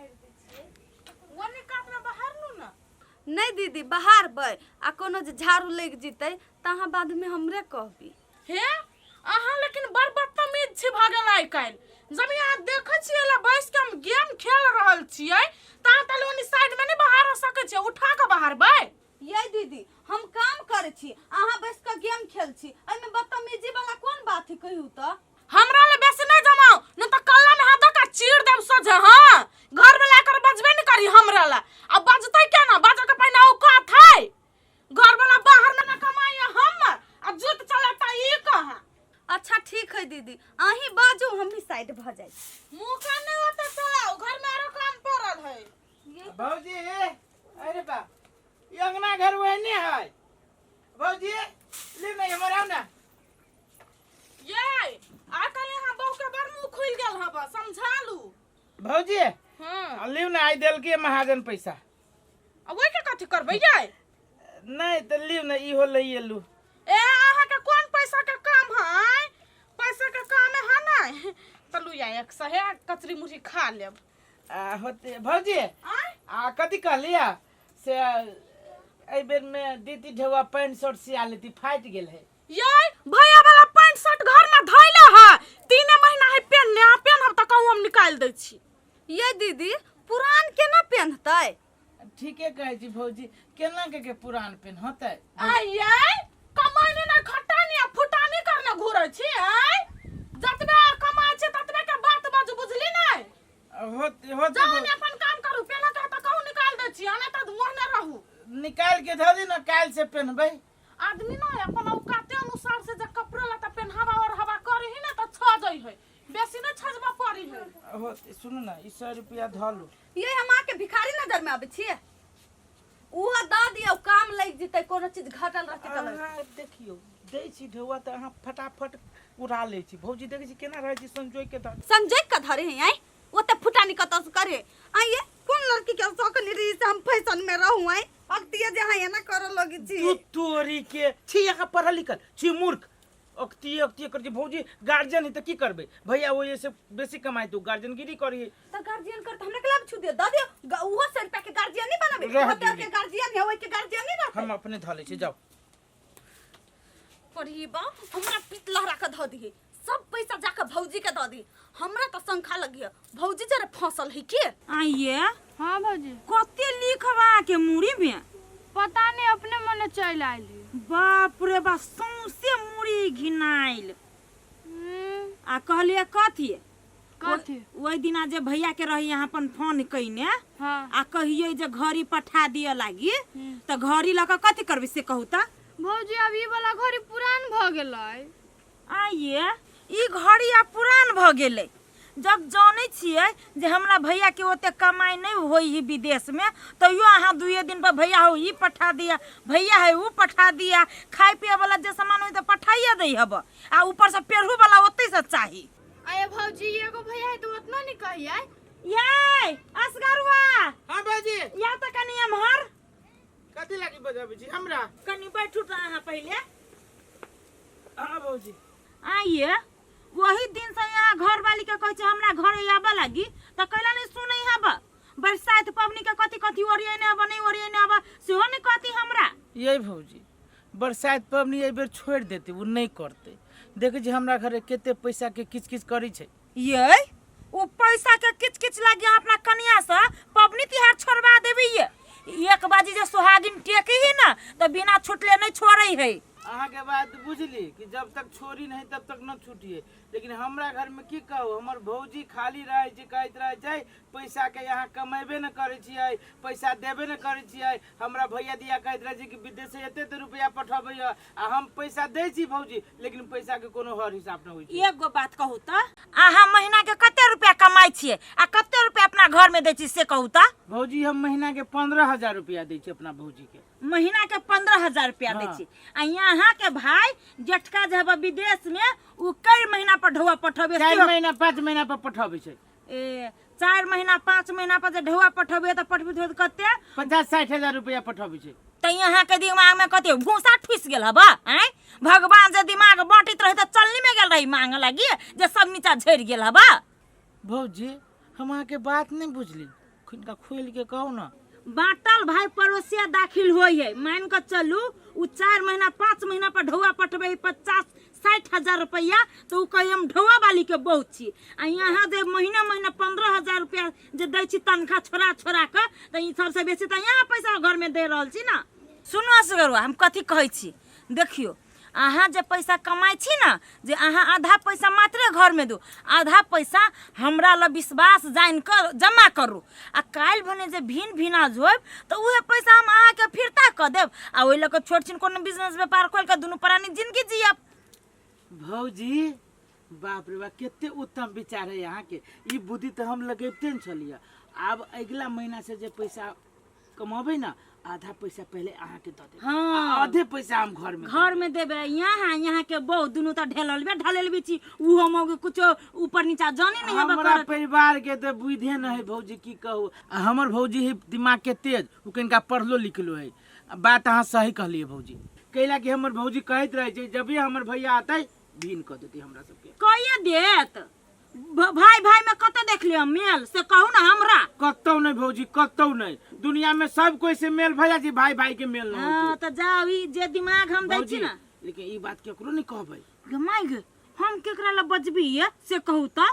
बहारि दै छियै। ओने कात में बहारलू ना। नहि दीदी, बहारबै आ कोनो जे झाड़ू लागि जेतै तऽ अहाँ बादमे हमरे कहबी। हे अहाँ लेकिन बड़ बदतमीज छी भऽ गेल आइ काल्हि। जब यहाँ देखै छियै ला बैस के हम गेम खेल रहल छियै तऽ अहाँ ताले ओनी साइड में नहि बहार सकै छियै, उठा के बहारबै? यै दीदी, हम काम करै छी, अहाँ बैस कऽ गेम खेल छी, एहिमे बदतमीजी वाला कोन बात है कहियौ तऽ? हमरा ले बेसी नहीं जमाओ, नहीं तो कल्ला में हाथ धक्का चीर देब सोझे। हाँ, घर में लाकर बजबे नहीं करी हमरा ला। अब बजते क्या ना, बजे के पहिने औकात है। घर वाला बाहर में ना कमाई हम आ जूत चलाता ई कहाँ। अच्छा ठीक है दीदी, अहीं बाजू, हम भी साइड भ जाइ। मुंह कान नहीं होता चलाओ, घर में आरो काम पड़ल है। भौजी, अरे बा, ई अंगना घर ओहने है। भौजी ले ना, हमर आउ ना। ये आ कल यहाँ बहू के बड़ मुंह खुल गेल हब, समझा लू। भौजी। हाँ। लिउ ना, आई देलकी महाजन पैसा। आ ओहि के कथी करबै ये? नहीं तो लिउ ना, इहो लइए लू। ए अहाँ के कोन पैसा के काम है? पैसा के काम है नहीं तो लू या एक सहे कचरी मुरही खा लेब। आ होते भौजी। आय? आ कथी कहलिया से एहि बेर में दीदी ढेवा पैंट शर्ट सिया लेती, फाटि गेल है। ये भैया वाला पैंट शर्ट घर में धैले है, 3 महीना है पेनने, आ पेन हम त कहूँ हम निकाल दै छी। ये दीदी, पुरान केना पेनहतै? ठीके कहै छी भौजी, केना के पुरान पेनहतै? आय कमाइने ना खटानी आ फुटानी करने घुरै छी। आय जतबे कमाइ छी ततबे के बात बाजू, बुझली नै? होते होते। जाओ ने अपन काम करू, पेनह के त कहूँ निकाल दै छी, आ नै त ओहने रहू। निकाल के धऽ दी ना, काल्हि से पेनहबै। आदमी ना अपन औकाते अनुसार से जे कपड़ा लत्ता पेनहावा और हवा करे ही ना त छजै है, बेसी न छजबा पड़ी है। होते, सुनू ना, ई 100 रुपया धऽ लू। ये हम आके भिखारी नजर में आबै छियै? उहो दऽ दियौ, काम लागि जेतै, कोनो चीज घटल रहतै तऽ लग। अहाँ देखियौ, दै छी ढौआ तऽ अहाँ फटाफट उड़ा लै छी। भौजी देखै छी केना रहै छी संजोइ के धर। संजोइ के धरे है? आँय, ओते फुटानी कतऽ से करे? आँय ये, कोन लड़की के शौक नहीं रही से हम फैशन में रहूं? आँय, अगतिये जे अहाँ एना करऽ लगै छी। तू तोरी के छी, अहाँ पढ़ल लिखल छी मूर्ख, अगतिये अगतिये करै छी। भौजी गार्जियन है तऽ की करबै? भैया ओहि से बेसी कमाइ तऽ गार्जियनगिरी करी। तऽ गार्जियन कर तऽ हमरा के लाभ छू दियौ, दऽ दियौ। उहो 100 रुपया के गार्जियन नहीं बनाबे? रह होटल दियौ। के गार्जियन है, ओहि के गार्जियन नहीं रहतै? हम अपने धऽ लै छी, जाउ। पढ़ी बा, हमरा पीत लहरा के धऽ दिहे सब पैसा, जाके भौजी के दऽ दी। हमरा तऽ शंखा लगी है, भौजी जरे फंसल है के। आइए। हाँ भौजी। कते लिखब अहाँके मुड़ी में? पता नहीं, अपने मने चलि आयल है। बाप रे बाप, सौंसे मुड़ी घिनाइल। आ कहलिए कथी? कथी? ओहि दिना जे भैया के रही यहाँ अपन फोन कइने। हाँ। आ कहियो जे घड़ी पठा दिय लागी, तऽ घड़ी लऽ कऽ कथी करबै से कहू तऽ? भौजी, अब ई वाला घड़ी पुरान भऽ गेलै। आइए, ई घड़ी आब पुरान भऽ गेलै? जब जानै छियै जे हमरा भैया के ओते कमाइ नहि होइ है विदेश में, तैयो अहाँ दुए दिन पर भैया हो ई पठा दिया, भैया है ऊ पठा दिया। खाय पिए वाला जे सामान होइ तऽ पठाइए दै हब, आ ऊपर से पेढ़ू वाला ओतै से चाही। आये भौजी, एगो भैया है तो उतना नहीं कहिए। ये असगरुआ। हाँ भौजी। या तऽ कनि एम्हर। कथी लागी बजाबै छी हमरा? कनि बैठू तऽ अहाँ पहिले। हाँ भौजी। आइए, वही दिन से यहाँ घर वाली के कहै छै हमरा घरे आबऽ लागी तऽ कैला नहीं सुनै हब? बरसात पबनी के कथी कथी ओरियने हब, नहीं ओरियने हब, सेहो नहीं कहती हमरा। ये भौजी, बरसात पबनी एहि बेर छोड़ि देतै, ओ नहि करतै। देखै छी हमरा घरे कते पैसा के किच किच करै छै। ये ओ पैसा के किच किच लागी अहाँ अपना कनिया से पबनी तिहार छोड़वा देबै। ये एक बाजी जे सोहागिन टेके ही ना तऽ बिना छुटले नहीं छोड़ै है। अहाँके बात बुझली कि जब तक छोड़ी नहीं तब तक न छुटिए, लेकिन हमरा घर में की कहू, हमर भौजी खाली रहै छै, कहैत रहै छै पैसा के यहाँ कमेबे न करै छियै, पैसा देबे न करै छियै। हमरा भैया दिया कहैत रहै छै कि विदेश से एते एते रुपया पठबैया, आ हम पैसा दै छी भौजी, लेकिन पैसा के कोनो हर हिसाब न होइ छै। एगो बात कहू तऽ, अहाँ महीना के कते रुपया कमाइ छियै आ कते रुपया अपना घर में दै छी से कहू तऽ? भौजी, हम महीना के 15,000 रुपया दै छी अपना भौजी के। महीना के 15,000 रुपया दै हाँ। छी, आ यहाँ के भाई जेठका जे हबे विदेश में, उ कई महीना पर ढौआ पठबे? 4 महीना 5 महीना पर पठबै छै। ए, 4 महीना 5 महीना पर जे ढौआ पठबै तऽ पठबैत होत कते? 50-60 हजार रुपया पठबै छै। तऽ यहाँ के दिमाग में कते भूसा ठुस गेल हबा? आँय, भगवान जे दिमाग बांटैत रहे तऽ चलनी में गेल रही मांगे लागी जे सब नीचा झड़ि गेल हबा। भौजी, हम अहाँके बात नहि बुझली। हिनका खोलि के कहू ने। बाटल भाई पड़ोसिया दाखिल होई है, मान के चलू उ 4 महीना 5 महीना पर ढौआ पटबै है 50-60 हजार रुपया, तो उ कही हम ढौआ वाली के बहुत छी। आ यहाँ जे महीना महीना 15,000 रुपया जे दै छी तनखा छोड़ा छोड़ा के, तऽ ई सबसे बेसी तऽ यहाँ पैसा घर में दे रहल छी ना। सुनू असगरुआ, हम कथी कहै छी, देखियो अहाँ जे पैसा कमाइ छी ना, जे अहाँ आधा पैसा मात्रे घर में दू, आधा पैसा हमरा लग विश्वास जानि कऽ जमा करू, आ काल्हि भने जे भिन भिनाज होयब तऽ उहे पैसा हम अहाँके फिरता कऽ देब, आ ओहि लऽ कऽ छोट छिन कोनो बिजनेस व्यापार खोलि कऽ दुनू प्राणी जिंदगी जियब। भौजी बाप रे बाप, कते उत्तम विचार है अहाँके, ई बुद्धि तऽ हम लगेबते ने छलियै। आब अगिला महीना से जे पैसा कमाबै ना, आधा पैसा पहले अहाँके दऽ देब। हाँ। आ आधे पैसा हम घर में घर में देबै। यहाँ के बहु दुनू तऽ ढेललबे ढलेलबे छी, उहो मौगी कुछो ऊपर नीचा जाने नहीं हेबे हमरा करत। परिवार के तऽ बुझे न है भौजी, की कहू। आ हमर भौजी है दिमाग के तेज, ओ कनिका पढ़लो लिखलो है। आ बात अहाँ सही कहलियै भौजी, कैला कि हमर भौजी कहैत रहै छै जब भी हमर भैया आतै भीन कऽ देतै हमरा सबके। कहिए देत भाई भाई में कतऽ देख लियौ मेल, से कहू ना हमरा। कतौ नहीं भौजी, कतौ नहीं, दुनिया में सब कोई से मेल भैया जी, भाई भाई के मेल नहीं हाँ, होते। तऽ जाउ, ई जे दिमाग हम दै छी भौजी, ना। लेकिन ई बात केकरो नहीं कहबै। गे माय गे, हम केकरा लग बजबी ये से कहू तऽ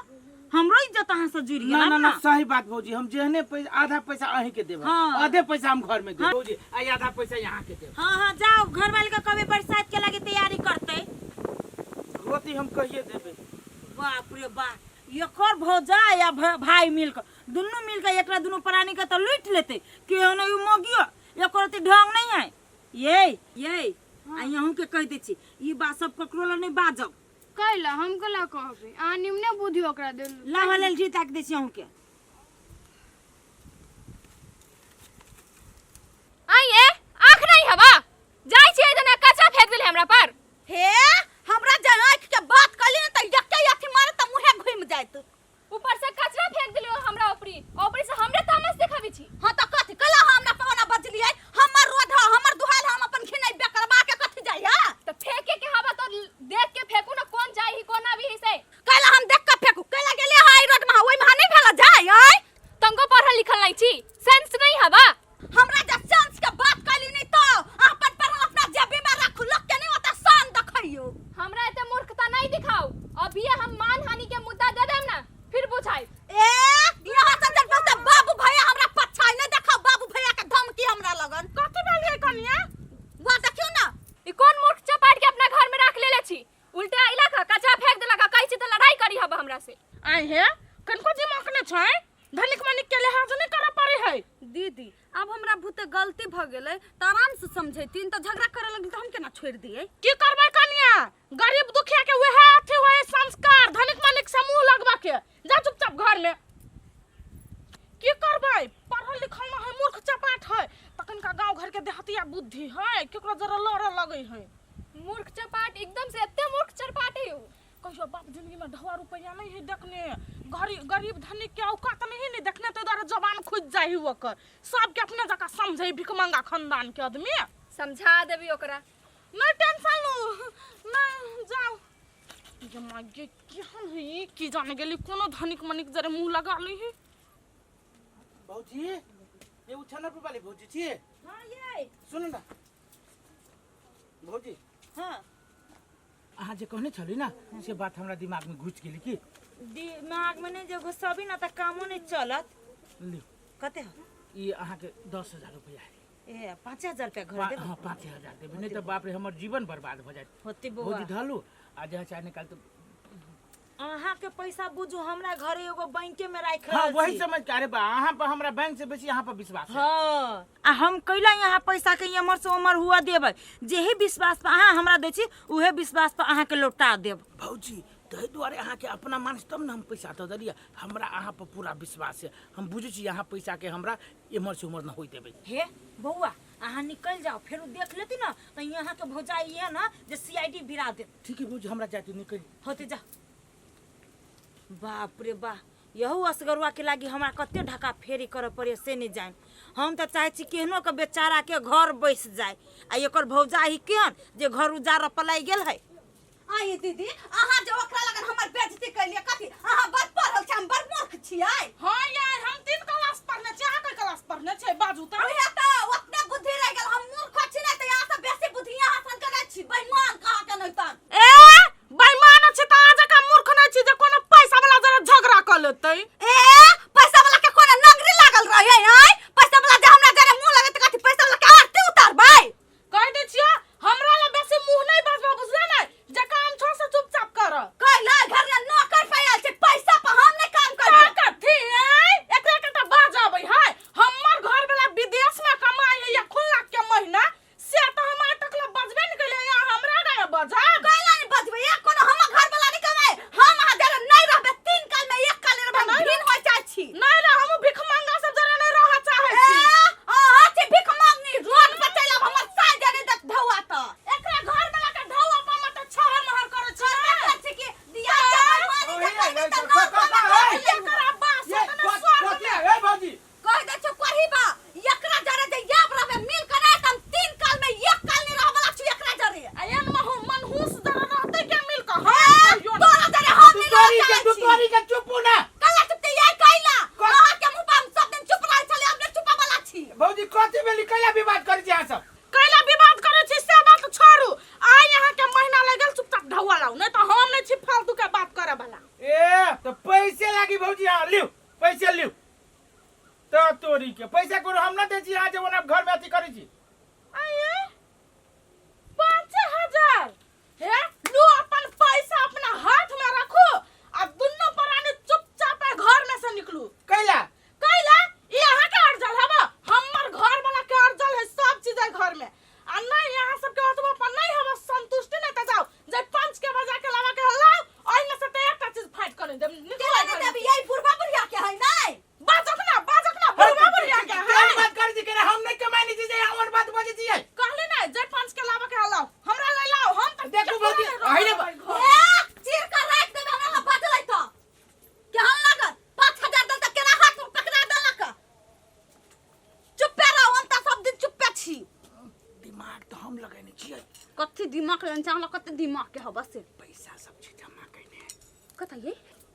हमरो इज्जत अहाँ से जुड़ि ना गेल ना ना। ना, सही बात भौजी, हम जेहने पैसा आधा पैसा अहीं के देब। हाँ। आधे पैसा हम घर में देब भौजी, आ आधा पैसा यहाँ के देब। हाँ हाँ जाओ, घर वाले के कहबै बरसात के लागी तैयारी करतै। रोटी हम कहिए देबै। बाप रे बाप, एकर भौजा या भाई मिलकर दुनू मिलकर एकरा दुनू प्राणी के तो लूट लेते, केहन नहीं मोगियो, एकर अति ढंग नहीं है। ये ये आ यहूं के कह दै छी, ई बात सब ककरो लग नहीं बाजब। कैला हम कैला कहबै, अहाँ निमने बुद्धि ओकरा देलू। लाह लेल जी ताक दै छी अहूं के। आइए आँख नहीं हवा जाई छी एदना कचरा फेंक देले हमरा पर। हे हमरा जे आँख के बात कहली ने तऽ एके अथी मारे तऽ मुँहे घुमि जायत। ऊपर से कचरा फेंक देले हमरा ऊपरी, ऊपरी से हमरे तामस देखाबी छी। हाँ तऽ कथी कला हमरा पर ओना बजलियै, हमर रोड ह, हमर दुहाल, हम अपन घिनै बेकरबा के कथी जाइ है। त फेंके के हवा तो देख के फेंकू ना, कौन जाई ही कौन आबी ही से। कैला हम देख के फेंकू, कैला गेलियै हाई रोड में, ओइ में नहीं भेल जाय आय। तंगो पढ़ल लिखल नहीं छी, सेंस नहीं हवा। हमरा जे सेंस के बात कहली नहीं तो अपन पढ़ल अपना जेबी में राखू, लोग के नहीं ओता शान देखैयो। हमरा एते मूर्खता नहीं दिखाओ, अभी हम मान हानि के मुद्दा they them ना फिर बुझाई। ए यहाँ से जब बोलते बाबू भैया हमरा पछाई नहीं देखाओ, बाबू भैया के धमकी हमरा लगन। कथी भेलियै कनिया? वहाँ देखियो ना। ई कौन मूर्ख चपाट के अपना घर में रख लेले छी, उल्टा इलाका कचरा फेंक देलक, कहै छी त लड़ाई करी हब हमरा से। आइ हे कनको दिमाग ने छै, धनिक मनिक के लिहाज नहीं करऽ पड़े है। दीदी अब हमरा भूते गलती भ गेलै त आराम से समझैतीन, त झगड़ा करे लगली त हम केना छोड़ दियै? की करबै कनिया, गरीब दुखिया के वएह अथी होय संस्कार, धनिक मनिक से मुंह लगबा के जा चुपचाप घर में। की करबै, पढ़ल लिखल न है, मूर्ख चपाट है, तखन का गांव घर के देहातिया बुद्धि है, केकरो जरा लड़ऽ लगै है। मूर्ख चपाट एकदम से एते मूर्ख चपाट है उ। कहियो बाप जिंदगी में ढवा रुपया नहीं है देखने, गरीब धनिक के औकात नहीं नहीं देखने, तो द्वारा जबान खुज जाही ओकर, सबके अपने जका समझे भिखमंगा खानदान के आदमी। समझा देबी ओकरा। नहीं टेंशन लू, नहीं जाओ। ये माँ ये केहन है ई, की जाने गेली कोनो धनिक मनिक जरे मुंह लगा ली है। भौजी ये उछानर पर वाली भौजी छी। हाँ ये सुन ना भौजी। हाँ अहाँ जे कहने छली ना से बात हमरा दिमाग में घुस गेली। की दिमाग में नहीं जे घुसबी ना त कामो नहीं चलत। लियो। कते हो? ई अहाँ के 10,000 रुपया है। ए 5,000 रुपया घर देब? हाँ, 5,000 देब, नहीं तो बाप रे हमर जीवन बर्बाद हो जायत। होती बौआ। भौजी धलू आ जहाँ चाहे निकाल तो अहाँ के पैसा बुझू हमरा घरे एगो बैंके में राख हाँ, रहल वही छी। समझ के, अरे बा अहाँ पर हमरा बैंक से बेसी अहाँ पर विश्वास है। हाँ, आ हम कैला यहाँ पैसा के एमहर से ओमहर हुआ देबै, जेही विश्वास पर अहाँ हमरा दै छी उहे विश्वास पर अहाँ के लौटा देब। भौजी ताहि दुआरे अहाँ के अपना मानस तब ने हम पैसा दऽ देलियै, हमरा अहाँ पर पूरा विश्वास है, हम बुझै छी अहाँ पैसा के हमरा एम्हर से ओम्हर न होय देबै। हे बौआ अहाँ निकल जाओ, फेर देख लेती ना तो यहाँ के भौजाई है ना जे सीआईडी भिड़ा देत। ठीक है भौजी हमरा जाते निकल। होते जा। बाप रे बा, यहू असगरुआ के लागी हमरा कते ढका फेरी करे पड़े से नहीं जान। हम तो चाहे छी केहनो के बेचारा के घर बैस जाए, आ एकर भौजाई केहन जे घर उजार पलाई गेल है। आई दीदी अहाँ जे ओकरा लगन हमर बेइज्जती कैलियै कथी, अहाँ बड़ पढ़ल छी हम बड़ मूर्ख छियै। हाँ यार हम 3 क्लास पढ़ने छी, अहाँ देतै। ए, पैसा वाला के कोना नगरी लागल रहे आय? पैसा वाला जे हमरा जरे मुंह लगे त कथि पैसा वाला के आरती उतारबै? कह दै छियो, हमरा ला बेसी मुंह नहीं बजबा, बुझले नै? जे काम छौ से चुपचाप कर। कैला घर में नौकर पे आयल छै, पैसा पर हम नहीं काम का करबै। कथी ऐ? एकरा के त बाजबै है। हमर घर वाला विदेश में कमाई है या खुला के महीना से त हम आज तक ला बजबे नहीं कैले, या हमरा गाय बजा। कैला नहीं बजबै? ए, कोनो हमर घर वाला नहीं कमाए? हम अहाँ जरे नहीं रहबै, तीन काल में एक काल रहबै, नहीं भिन हो जाइ छी। नहीं रह, हम भिख मंगा सब जरे नहीं रह चाहे ए, छी। अहाँ छी भिख मांगनी, रोड पर चलि आब, हमर साल जरे देत धौआ त। एकरा घर वाला के ढौआ पर मत छहर महर करे छै। करबे कर छी कि दिया के बेईमानी ओहे, जे करबै ये, त क- ना क- करबै क- त ए, एकरा बास ये ने स्वर्ग कथी है, ए भौजी? कह दे छौ करही बा, एकरा जरे जे याब रहबे मिल के नहीं त हम तीन काल में एक काल नहीं रहबला छी एकरा जरे। आ एन महु मनहूस जरा रहतै के मिल के? ए, हम कहियो ना। तोरा जरे हम नहीं दुतोरी रह के चाहै छी। दुतोरी के चुपू ना। कला चुपते ये कैला? अहाँ के मुंह पर हम सब दिन चुप रहल छलियै, हम नहीं चुपावला छी। भौजी, कथी भेली? कैला विवाद करै छी अहाँ सब? कैला विवाद करै छी से बात छोड़ू। आइ यहाँ के महीना लगल, चुपचाप ढौआ लाउ, नहीं तो हम नहीं छी फालतू के बात करे वाला। ए तो पैसे लागी भौजी, अहाँ लिउ पैसे लिउ। तो तोरी के पैसा कोनो हम न दै छी, अहाँ जे ओना घर में अथी करै छी। आये 5000 हे, लू अपन पैसा अपना हाथ में रखो आ दुनू प्राणी चुपचाप ए घर में से निकलू। कैला? कैला ई अहाँ के अर्जल हब? हमर घर वाला के अर्जल है सब चीज है घर में। आ नहीं यहाँ सबके ओतबो पर नहीं हब संतुष्टि, नहीं त जाओ जे पंच के बजा के लावा के लाओ, ओहि में से त एकटा चीज फाइट कर देब। निकलो केना एहि नहीं घर में देब? से। यही बुढ़बा बुढ़िया के है नहीं? बाजक ना, बाजक ना, बुढ़वा बुढ़िया के केहन है। बात करै छी केना? हम नहीं कमाइ छी जे अहाँ बात बजै छियै। कहली ना जे पंच के लावा के लाओ, हमरा ले लाओ, हम त देखू भौजी, केकरो अहि रे नहीं रहबै घर। ए, चीर के राखि देबै, हमरा लग बजलै त केहन लागत? 5000 देल त केना हाथ में पकड़ा देलक? चुप्पे रहो, हम त सब दिन चुप्पे छी। दिमाग तऽ हम लगेने छियै। कथी दिमाग लगेने छै? हमरा कते दिमाग के हबस से। पैसा सब चीज जमा कयने। कतऽ ये?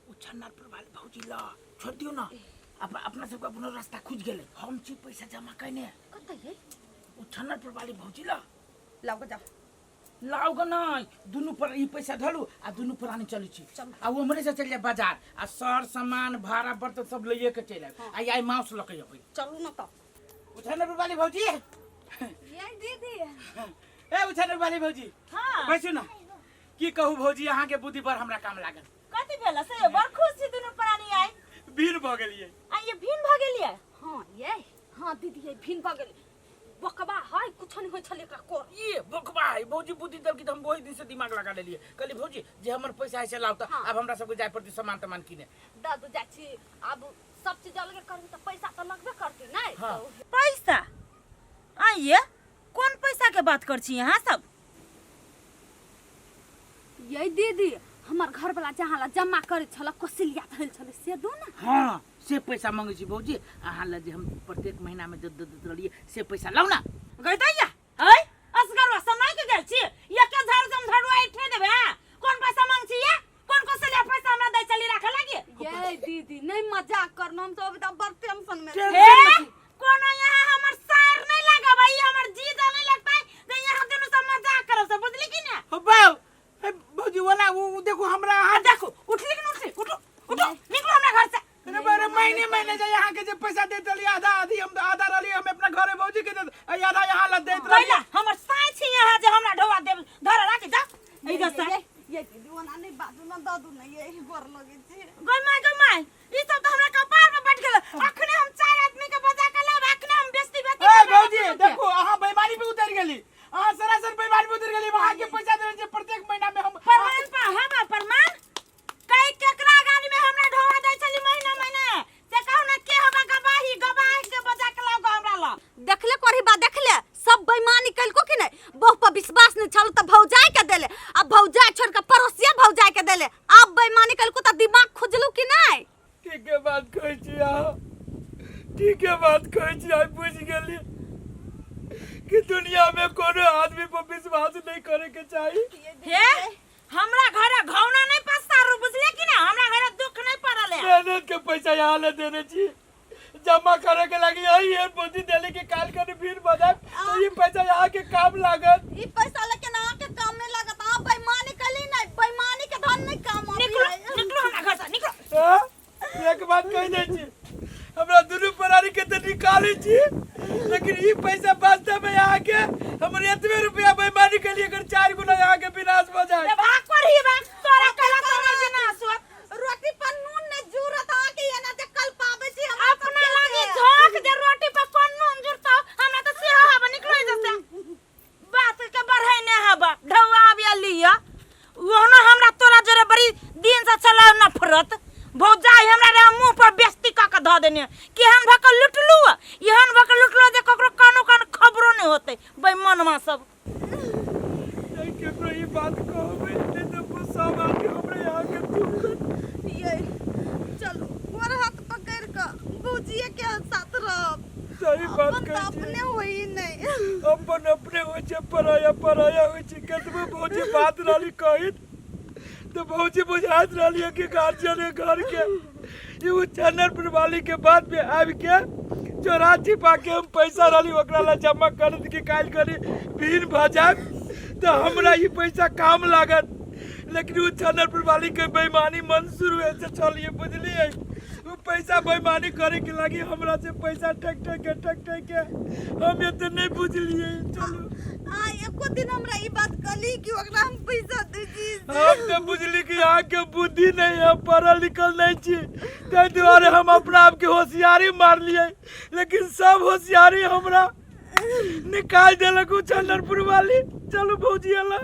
ओ छन्नारपुर वाली भौजी ल छोड़ दियौ ना, अपना सबके अपनो रास्ता खुजि गेलै। हम छी पैसा जमा कयने। कतऽ ये? ओ छन्नारपुर वाली भौजी ल। लाउ जाओ। लाउ ग नहि, दुनू पर ई पैसा धलू आ दुनू प्राणी चलै छी आ उम्हरे से चलि जाय बाजार आ सर सामान भाड़ा बर्तन सब लइए के चलि आयब आ आइ माउस लऽ के अबै। चलू ना तब। ओ छन्नारपुर वाली भौजी। ये दीदी। ए उछानर वाली भौजी। हाँ। बैसू ना। की कहू भौजी, अहाँ के बुद्धि पर हमरा काम लागल। कथी भेल से? बड़ खुश छी दुनू प्राणी आइ। भीड़ भऽ गेलियै। आ ये भिन भऽ गेलियै? हाँ ये, हाँ दीदी, ये भिन भऽ गेलै। बकबा है, कुछो नहीं होइ छलै एकरा कोर। ये बकवा है भौजी, बुद्धि देलकी तऽ हम ओहि दिन से दिमाग लगा लेलियै। कहली भौजी जे हमर पैसा है से लाउ तऽ। हाँ। आब हमरा सबके जाय पड़तै सामान तमान किने। दादू जाइ छी, आब सब चीज अलगे करबै तऽ पैसा तऽ लगबे करतै नहि? हाँ। तऽ पैसा? आ ये कोन पैसा के बात कर छी अहाँ सब? ये दीदी, हमर घर वाला जहाँ ला जमा करे छल, कोसिलिया धइल छल, से दू ना। हाँ से पैसा मंगे छी भौजी अहाँ लग, जे हम प्रत्येक महीना में दे दैत रहलियै से पैसा लाउ ना। गई दैया ऐ असगरवा समय के गेल छी, एके झाड़ू से हम झाड़ू ऐठे देबे। हाँ कोन पैसा मांग छी ये? कोन कोसलिया पैसा हमरा दै चली राखे लागी? ये दीदी, नहीं मजाक करना, हम तो अभी तक बड़ टेंशन में छी। हे, कोनो यहाँ हमर सार नहीं लगब, ई हमर जीजा नहीं लगतै जे यहाँ दुनू सब मजाक करब से, बुझली कि ना? हो बाउ, हे भौजी ओना उ देखू हमरा अहाँ आ देखू, उठली कि न उठली? उठो उठो, निकलो हमरा घर से। अरे बारे, महीने महीने जे यहाँ के जे पैसा देत रहलियै, आधा आधी हम आधा रहलियै हम अपना घरे भौजी के देत आ आधा यहाँ ला देत रहलियै। कैला हमर साई छी यहाँ जे हमरा ढोआ देब धर राखी जा ई दसा। ये दीदी, ओना नहीं बाजू ना, दादू नहीं, ये गोर लगे छी। गई माय, गई माय, ई सब तो हमरा कपार में बैठ गेल। अखने हम चार आदमी के बजा के लाब, अखने हम बेइज्जती बेइज्जती ए करबै भौजी अपना के। देखू, अहाँ बेईमानी पे उतर गेली, अहाँ सरासर बेईमानी पे उतर गेली। अहाँ के पैसा देने छियै प्रत्येक महीना में हम। प्रमाण पा हवा प्रमाण कई केकरा गाड़ी में हमरा ढोआ दै छली महीना महीना से कहू ना, के हवा गवाही? गवाह के बजा के लाओ हमरा ल। देखले करही बा, देखले सब बेईमानी कलको कि नहीं? बहु पर विश्वास नहीं छल त भौजाई के देले, अब भौजाई छोड़ के पड़ोसिया भौजाई के देले। अब बेईमानी कलको त दिमाग खुजलू कि नहीं? ठीके बात कहै छी अहाँ, ठीके बात कहै छी। आइ बुझि गेली कि दुनिया में कोनो आदमी पर विश्वास नहीं करे के चाही। हे, हमरा घरे घौना नहीं पसारू, बुझले कि ना? हमरा घरे दुख नहीं पड़ल है। मेहनत के पैसा यहाँ ले देने छी जमा करे के लागी, यही है बुद्धि देले के काल कने फिर बदल तो ये पैसा यहाँ के काम लागत। ई पैसा लेके ना के काम में लागत। आप बेईमानी कली नहीं, बेईमानी के धन नहीं काम आबी निकलो है। निकलो हमरा घर से निकलो। हाँ? एक बार बात कहि दै छी, हमरा दुनू प्राणी के तऽ निकालै छी, लेकिन ई पैसा वास्तव में अहाँके हमर एतबे रुपया बेईमानी के लिए एकर 4 गुना अहाँके विनाश भऽ जायत। भाग पर ही बा तोरा कला तोरा विनाश होत। रोटी पर नून नहीं जुरत अहाँके, एना जे कल पाबै छी हमरा अपना सबके लागी से। झोंक जे रोटी पर कोन नून जुरतौ, हमरा तऽ सेहो हवा निकलै जैसे बात के बढ़ै ने हवा ढौआ आबिया लिया। ओहनो हमरा तोरा जोरे बड़ी दिन से चलाउ नफरत। भौजाई हमरा रे मुंह पर बेइज्जती कऽ के धऽ देने। केहन भऽ के लुटलू, एहन भऽ के लुटलो जे ककरो कानो कान खबरो नहि होतै। बेईमानमा सब। नहीं केकरो ई बात कहबै नहीं तऽ सब आदमी हमरा यहाँ के थूकत। ये चलू, गोर हाथ पकड़ कऽ भौजिए के साथ रहब। सही बात अपन कहै तऽ छी। अपने होई नहीं। अपन अपने होइ छै, पराया पराया होइ छै। कतबो भौजी बात रहली कहैत तऽ भौजी बुझाइत रहली कि गार्जियन है घर के। ई उ चन्नरपुर वाली के बात में आबि के चोरा छिपा के हम पैसा रहली ओकरा ला जमा करत कि काल्हि करी भीड़ भऽ जायब तऽ हमरा ई पैसा काम लागत, लेकिन उ चन्नरपुर वाली के बेईमानी मन शुरू से चलिए बुझलिए। उ पैसा बेईमानी करे के लागी हमरा से पैसा ठक ठक के ठक ठक के हम एते नहीं बुझलिए। चलू। आ एको दिन हमरा ई बात कहली कि ओकरा हम पैसा दै छी? हम तो बुझली कि अहाँके बुद्धि नहीं है, पढ़ल लिखल नहीं छी, ताहि दुआरे हम अपना आपके होशियारी मारलिए, लेकिन सब होशियारी हमरा निकाल देलक उ चंदनपुर वाली। चलू भौजी अला।